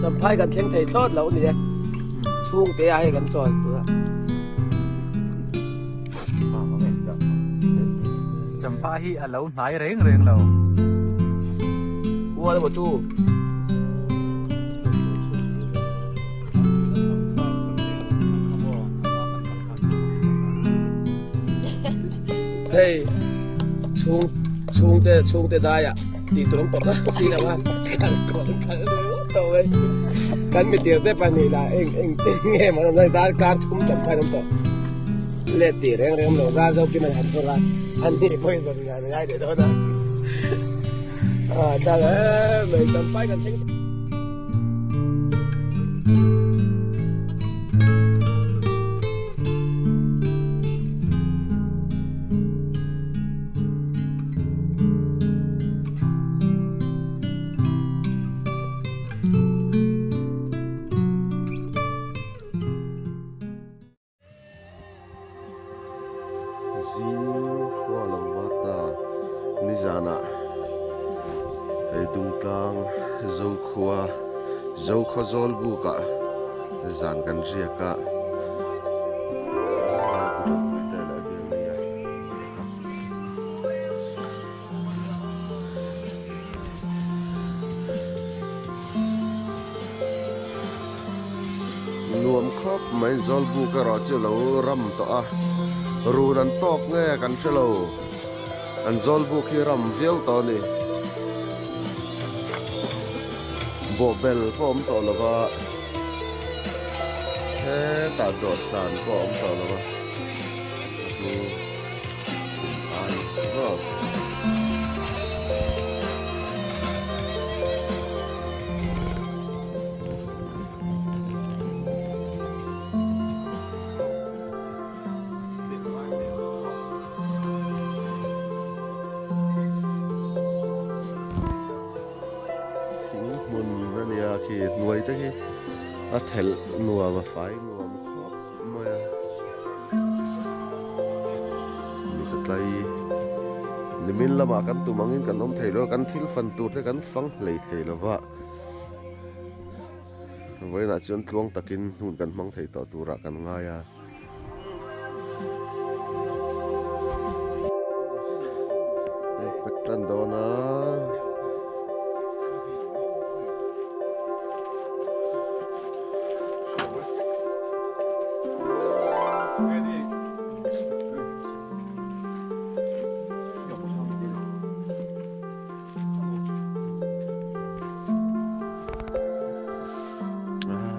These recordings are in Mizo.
Champhai kan thleng thei thlawt lo ni e. Chhungte ah hei kan chawl tur a. Champhai hi a lo hnai reng reng lo. Ual emaw chu. Hei chhung chhungte chhungte daiah tih tur an pawt a si lo a kan kawn kal tawh mai kan mitir te pahnih lah eng eng chen nge maw an awm darkar thum champhai an awm tawh let tih reng reng awm lo zar zo kim an han zawrh a an ni pawhin zawrh dan a ngai leh dawn a ah tlang em mai champhai kan thleng. Zing khua lo var ta nizanah hei Dungtlang Zokhua Zokhaw zawl bukah zan kan riak a. Nuam khawp mai Zawlbuk erawh chu lo ram tawh a, run an tawk nge kan hre lo, an Zawlbuk hi ram viau tawh a ni. Bawhbel pawh awm tawh lo va, hetah dawhsan pawh awm tawh lo va. Thing hmun a nia khi hnuai te khi a thelh nuam a fai nuam khawp mai a mi ka tlai nimin lamah kan tum angin kan awm thei lo a kan thil fan tur te kan fang hlei thei lo va vawiinah chuan tluang takin hun kan hmang thei tawh turah kan ngai a. Tan dawn a.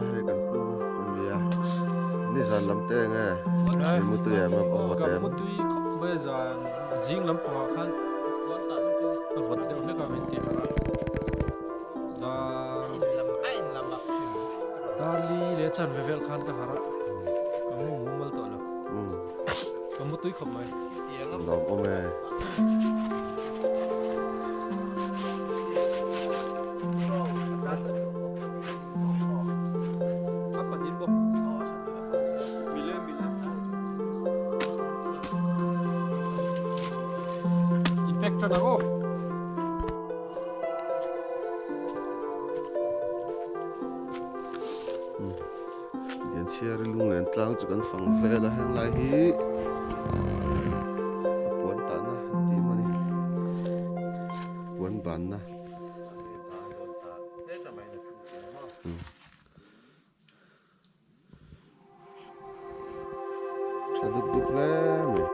Hei kan pu a nia nizan lam te enge mi mutui em a vawt em. Mutui khawp mai zan zing lam pangah khan a vawt deuh hlek a min ti harh a dar darli leh chanve vel khan ka harh a ka mu mumal tawh lo ka mutui khawp mai. Lawm awm e. Lianchhiari lunglen tlang chu kan fang vel a heng lai hi a puan tahna an tih maw ni puan banna. Tha dup dup hle mai.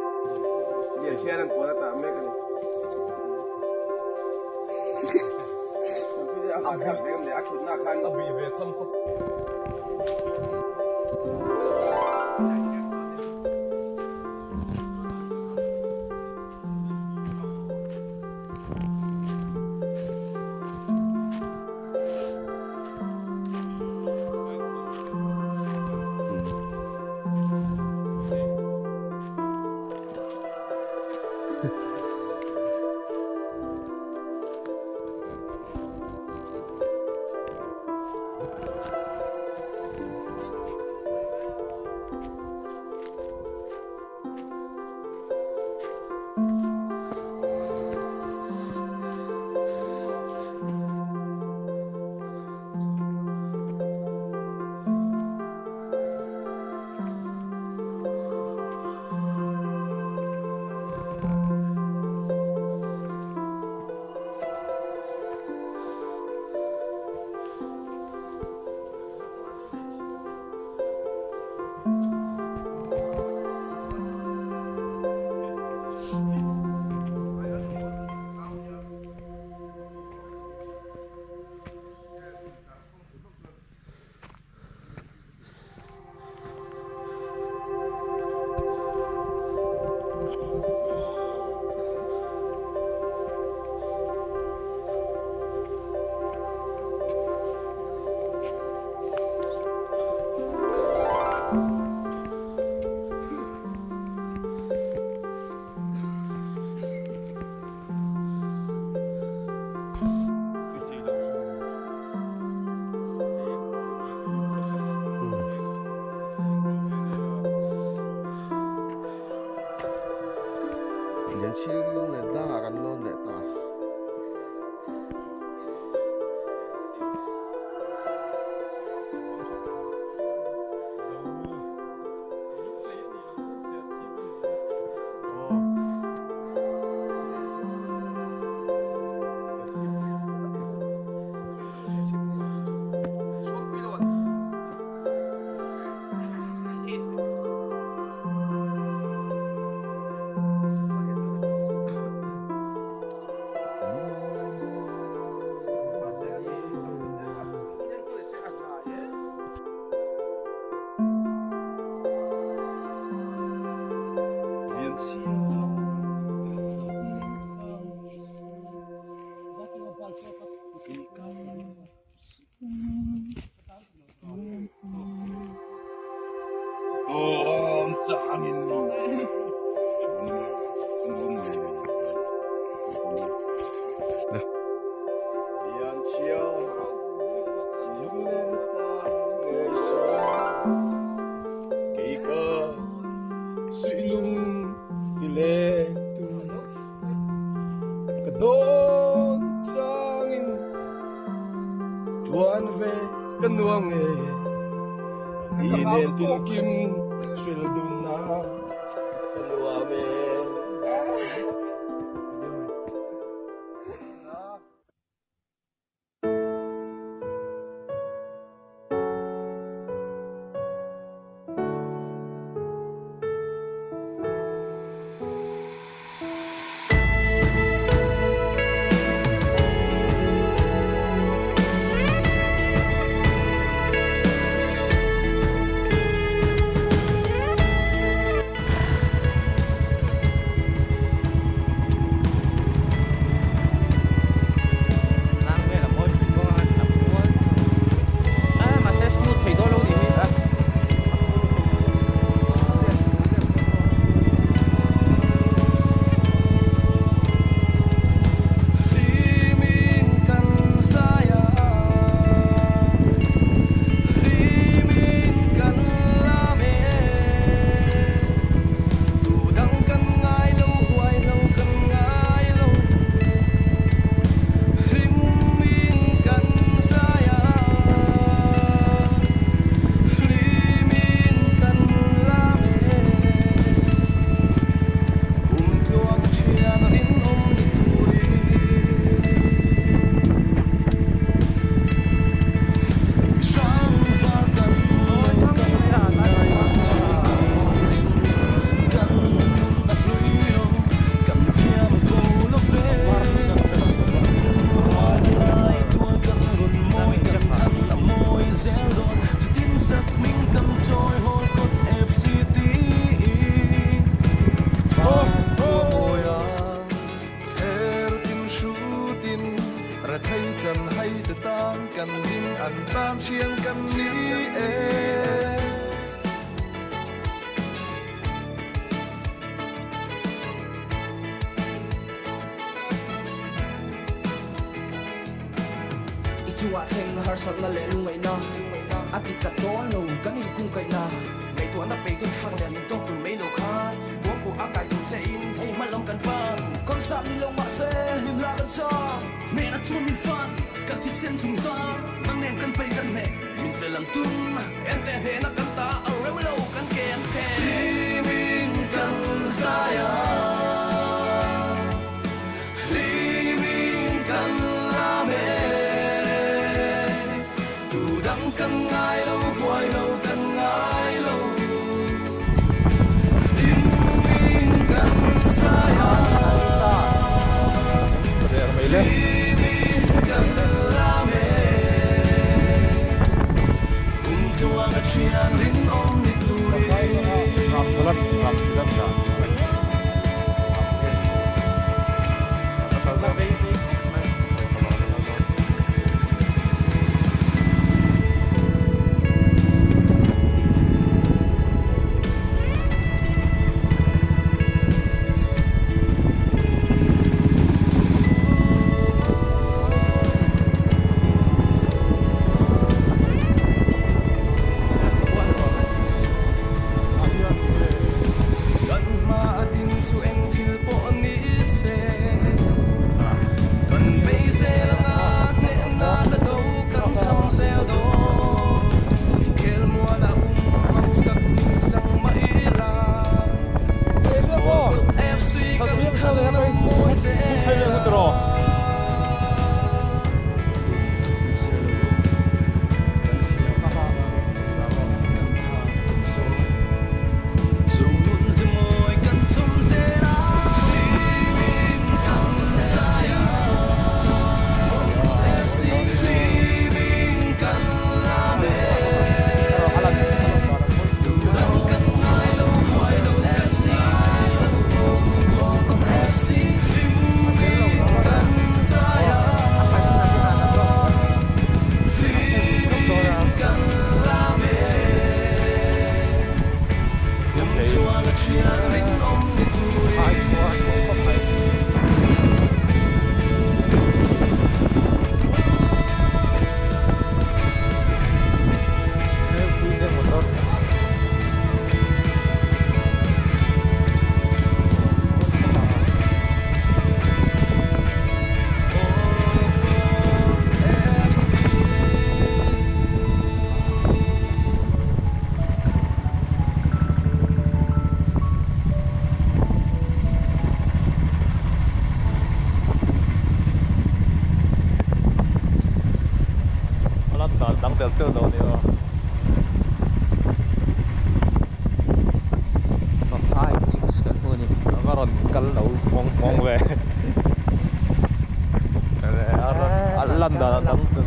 dan dang tel tel dawn ni aw. Paphai chicks kan hmu a ni. A va rawn kal lo nghawng nghawng ve. A lan dan a dang tel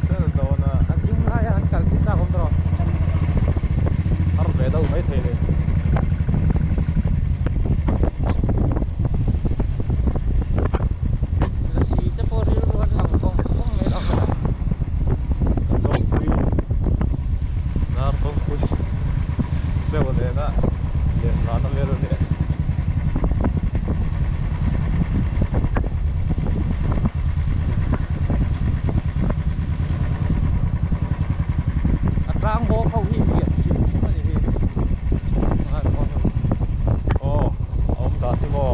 tel dawn a. A zing laia an kal khi chak awm tawh. Har ve deuh mai thei ni. Lasi te pawh rilru an lang vawng vawng mai lo. Ka chawngpui nar chawngpui deuh nena lehngana vel a ni. A tlang bawk ho hi lian hrim hrim a ni hi. Aw a awm dan hi maw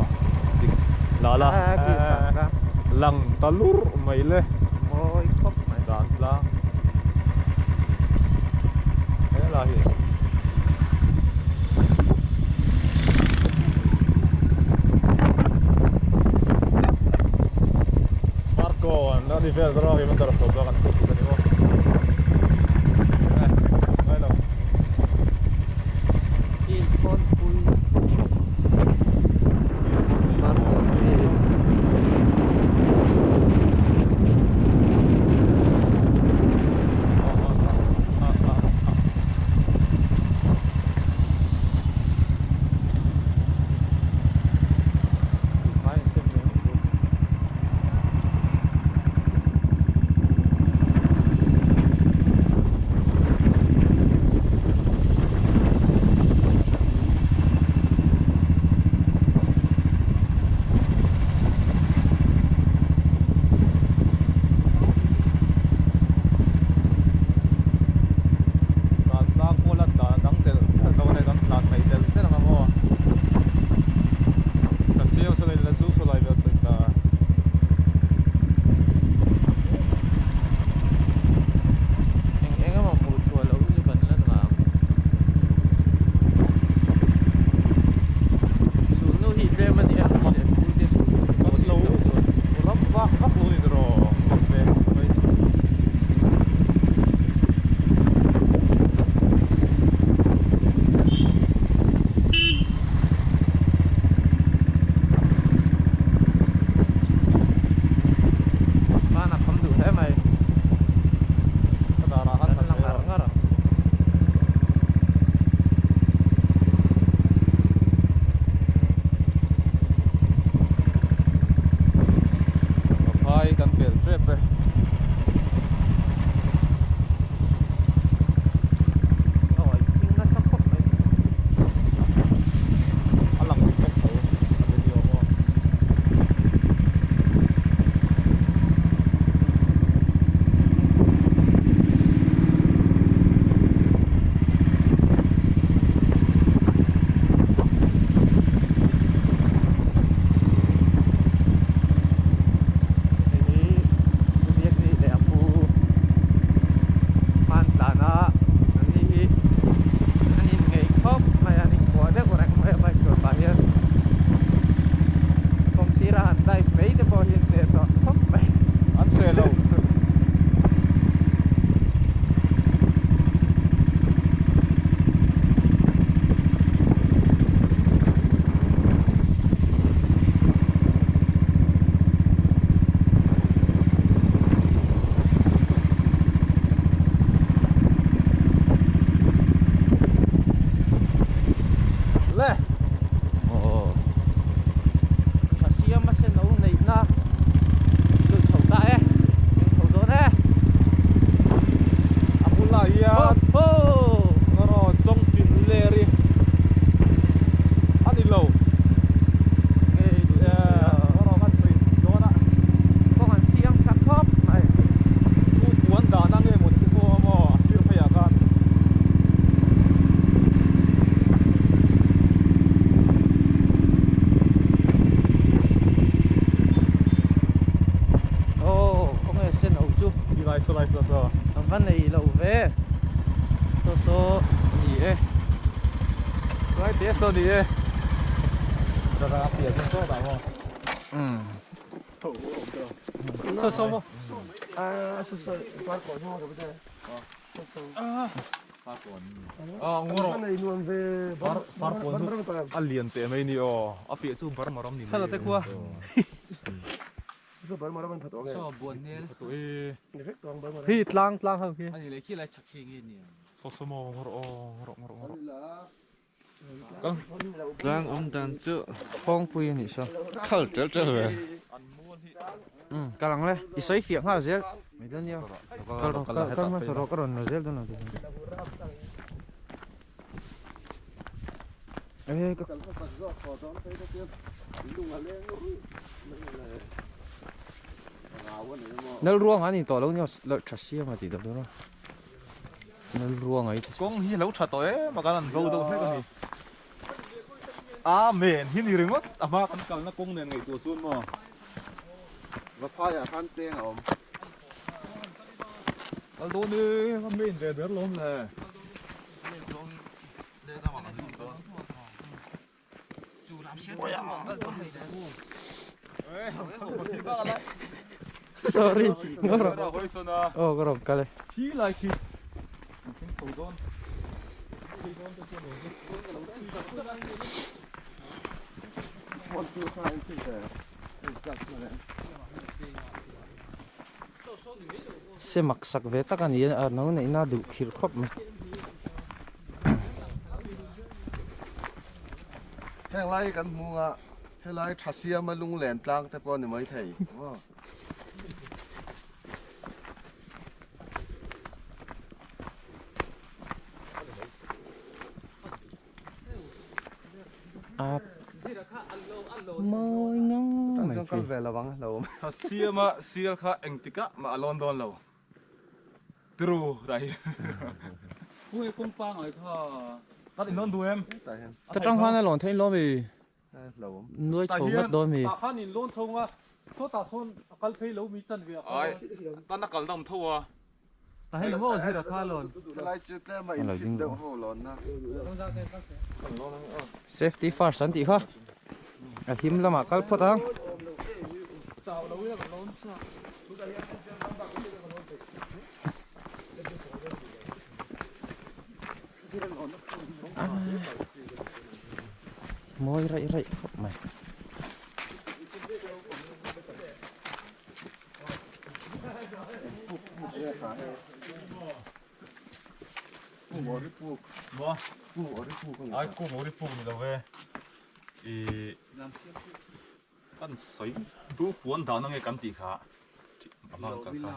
dik la la lang ta lur mai le. Mawi khawp mai. Dan tlang he lai hi. Marco an ani vel rawng in an dar sawm dawn kan chhut tur a ni maw. Ngai lo. À, so so par ko no ro te. À ngoro. Này nuam về Par par pon chu a lian te mai ni o. A pi chu bar maram ni. Chala te kua. So bar maram phat ong. So buồn nè. To e. Ni vek tong bar maram. Hi tlang tlang ho khi. Anh lấy khi lại chặt khi nghe nè. So so mo ngoro o ngoro ngoro ngoro. Tlang om dan chu Phong pui ni so. Khal tel tel ve. An mual hi. Kalang le. I soi fiang ha zel. Mai dan yo. Kal kal kal ma soro karon no zel don na. Ê ka Kal sak zo kho don te te lung a leng ru. Nal ruang ani to lo ni lo tha sia ma ti do no. Nal ruang ai. Kong hi lo tha to e ma kan an ro do hlek ani. A men hi ni ringot ama kan kal na kong nen ngai tu chun mo. Va pha ya khan teng om. Kal do ni ma men ve ber lom le. Sorry. Ngoro. Ra hoi sona. Oh ngoro kale. Hi lai khi. Thing chho don. One two five six seven. Se mak sak ve tak ani a no nei na du khir khop mai. Heng lai kan munga helai thasia ma lung len tlang te pawh ni mai thei. A moi ngang mai Kal ve lawang lo. Thasia ma sial kha engtika ma alon don lo. Tru dai. Ui công pa ngài kha. Tat in lon du em. Ta hian. Ta tang hwan lon thein lo mi. Lo. Nuôi chho mat don mi. Ta khan in lon chonga. So ta son akal phei lo mi chan ve. Ai tan na kal dam thawa. Ta hei mo zira kha lon. Helai chu te ma in fit deuh ho lon na. Safety first an ti kha. A him lama kal phot ang. Chào lo ya ka lon cha. Moi rai rai khop mai. Mo. Ai ku mo ri puk ni lo ve. I kan soi du puan da na nge kan ti kha. Ama ka kha.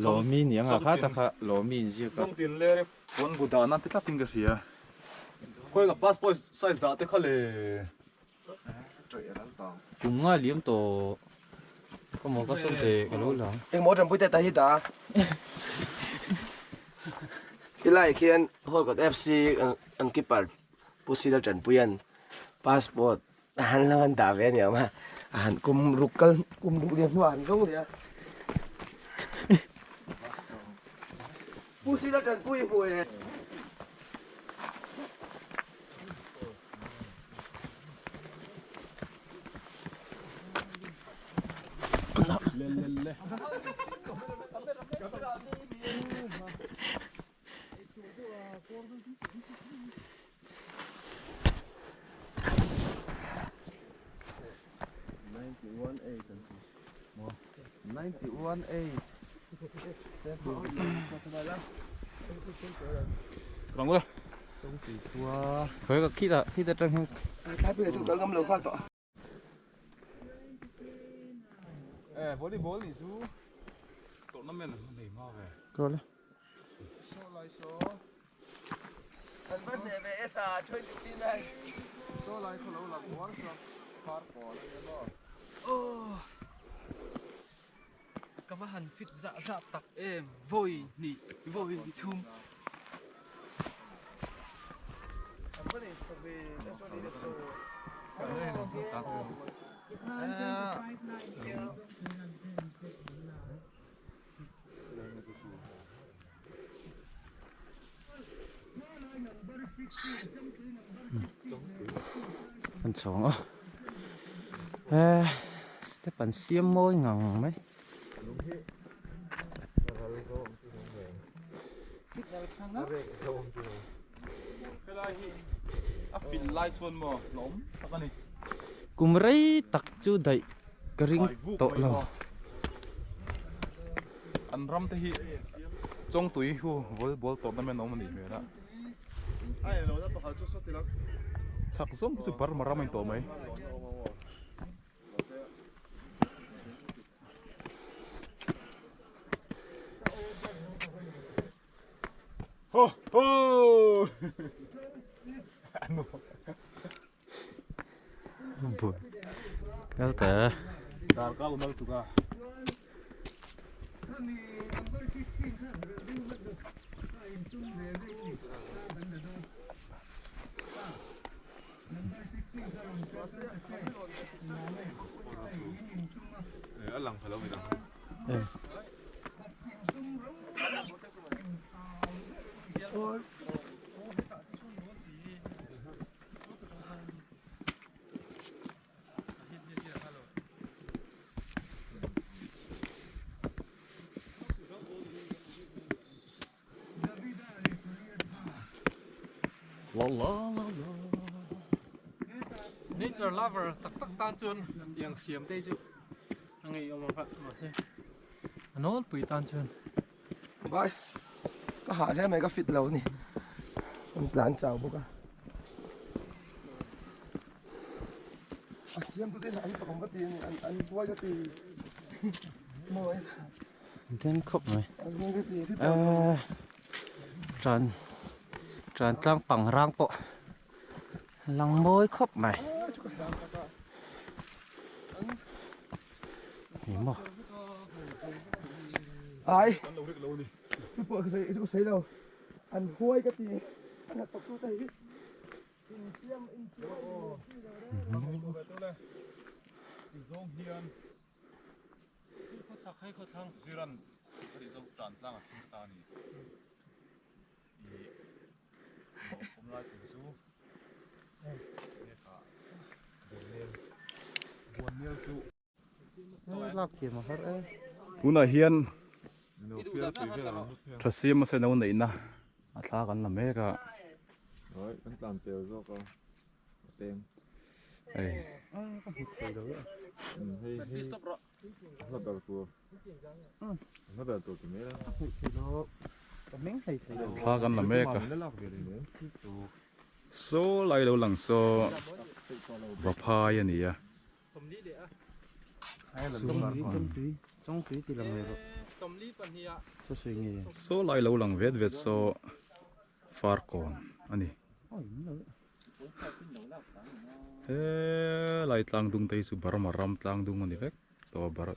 Lo mi niang a kha ta kha lo mi in zia ka. Chong tin le puan bu da na te tla ting ka ria. Khoi ka passport size da te kha le. Kum nga liam to ka mo ka som te ka lo la. Eng mo tram pui te ta hi ta. Ilai khian Holkot FC an keeper Pusila Chan Puyan passport han lo an da ve ni ma han kum rukal kum ruk liam nuan zo ya. Pusila Chan Pui pui. Le le le. 91 8. Rong le. Khoi ka khi ta khi ta tang hian. Khai pui chu kal ngam lo khal to. Eh volleyball ni chu tournament nei ma ve. Ko le. So lai so. An ban ne ve esa 29. So lai kho lo la war so. Par ko le lo. Oh. Ka va han fit dạ dạ tak em voi ni voi ni thum. An chong a. Eh Step an siam mawi ngang mai. Kum rei tak chu daih ka ring tawh lo. An ram te hi chawngtui hu volleyball tournament a awm a nih hmel a. Chak zawng chu Burma ram a ni tawh mai. Ho ho! Kal ta. Dar ka unal tuka. La la la la. Nature lover tak tak tan chuan tiang siam te chu a ngei awm ang kha mahse a nawlpui tan chuan. Vai ka hah hle mai ka fit lo a ni an tlan chau bawk a a siam tu te an fakawm ka ti a ni an buai ka ti mawi. Den khawp mai. Eee tran tran tlang pang rang pawh lang mawi khawp mai. Ni maw. Ai. Chu pawh ka sawi chu sawi lo. An huai ka ti. An hat tu te hi. In siam in siam. Zawng hian Ziran a tih zawk tan tlang a thim ta a ni. I awm lai tur chu heta buannel buannel chu lak thiam a har e. Tunah hian Thasiam a sen lo neihna a thla kan la mek a. Kan tlan pel zawk a. peng hei ka hmu thei lo e hei hi hla ber tur hla ber tur ti mai la ka hmu thei lo ka meng hlei thei lo thla kan la mek a saw lai lo lang saw vaphai a ni a Saw lai lo lang vet vet saw farkawn a ni. Helai tlang dung te hi chu Burma ram tlang dung a ni vek tawh a Bur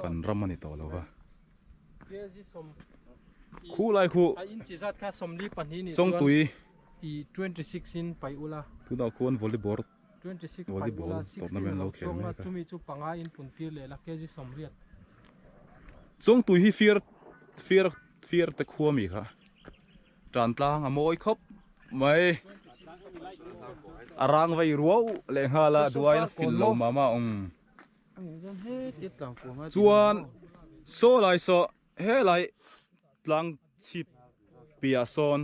kan ram a ni tawh lo va. Khu lai khu Chawngtui tunah khuan volleyball volleyball tournament lo khel mek a. Chawngtui hi fir fir fir te khua mi kha. Tan tlang a mawi khawp mai. A rang vei ruau leh nghal a duain a fil lo mah mah ang. Chuan saw lai saw helai tlang chhip piah sawn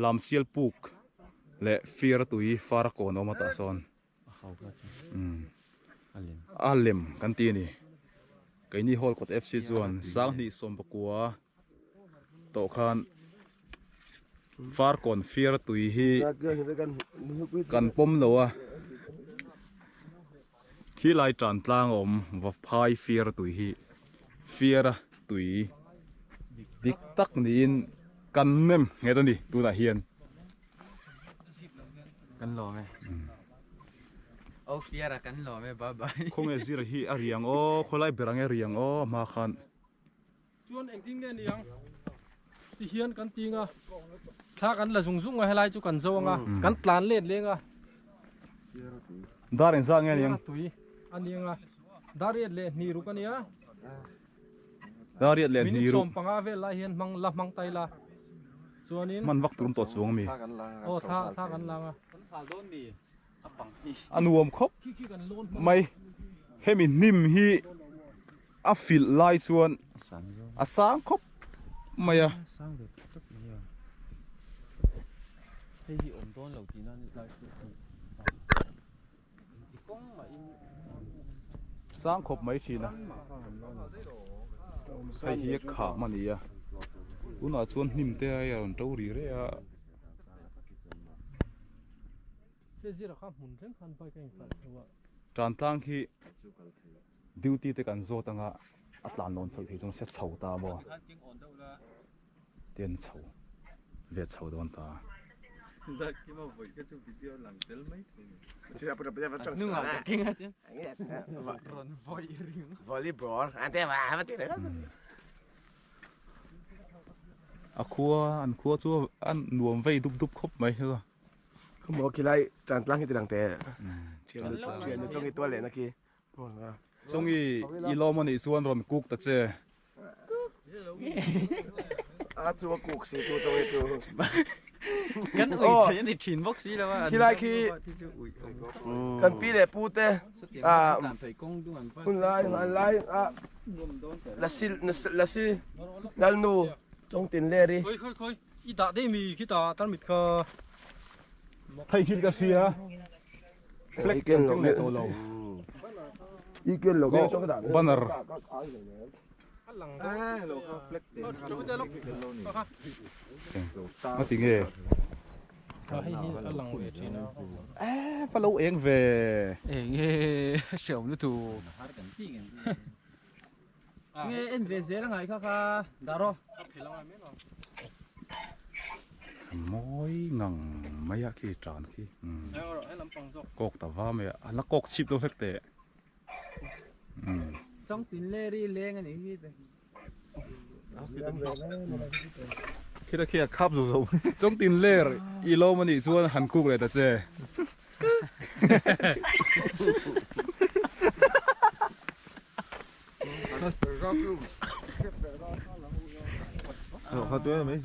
lamsial puk leh fir tui far a kawn awm a tah sawn. A lem kan ti a ni. Keini Hall kawt FC chuan Sanghnih Sawmpakua tawh khan Farkawn fir tui hi kan pawm lo a. Khilai tan tlang a awm Vaphai fir tui hi fir a tui dik tak niin kan nem nghet a ni tunah hian. Kan lawm e. Au fiara kan lawm e bye bye. Khawnge zir hi a riang aw khawlai ber ang e riang aw hma khan. Chuan engtin nge ni ang ti hian kan ting a thla kan la zung zung a helai chu kan zo anga kan tlan let leng a. Dar engzah nge ni ang? Tui a ni anga dar riat leh hnih ruk a nia. Dar riat leh hnih ruk. Minute 15 vel lai hian hmang la hmang tai la. Chuanin Hman vak tur tawh chuang ami. Aw thla thla kan lang a. A nuam khawp mai. Hemi hnim hi a filh lai chuan a sang khawp mai a. Sang khawp mai thin a. Hei hi kham a ni a. Tunah chuan hnim te a rawn to ri reh a. Tantlang khi duty te kan zawt anga a tlan lawn chhoh thei chuan se chho ta maw ten chho ve chho dawn ta. A khua an khua chu a nuam vei dup dup khawp mai. Khaw khi lai tan tlang hi ti lang te thian thian nu chong i tual leh na khi chong i i lawm anih chuan rawn kuk ta che a chu a kuk si chu chong i chu kan ui thei ani thin bawk si lo a khi lai khi kan pi leh pu te a hun lai an lai a lasi lasi lalnu chong tin leri khoi khoi khoi I dah dei mi khi ta tar mit kha. Thei thil ka hria. Flag ken lo leh tawh lo. I ken lo me ka dah. Banner. A ti nge. Hei hi a lang ve thin a. Eh pa lo eng ve. Eng e hreawm lutuk. Nge en ve zel a ngai kha kha daro. Mawi ngang mai a khi tan khi kawk ta va mai a a la kawk chhip deuh hlek teh Chawng tin le ri leng a nih hi Khita khi a khap zo zo Chawng tin ler i lawm a nih chuan han kuk leh ta che. Kha tuai mai.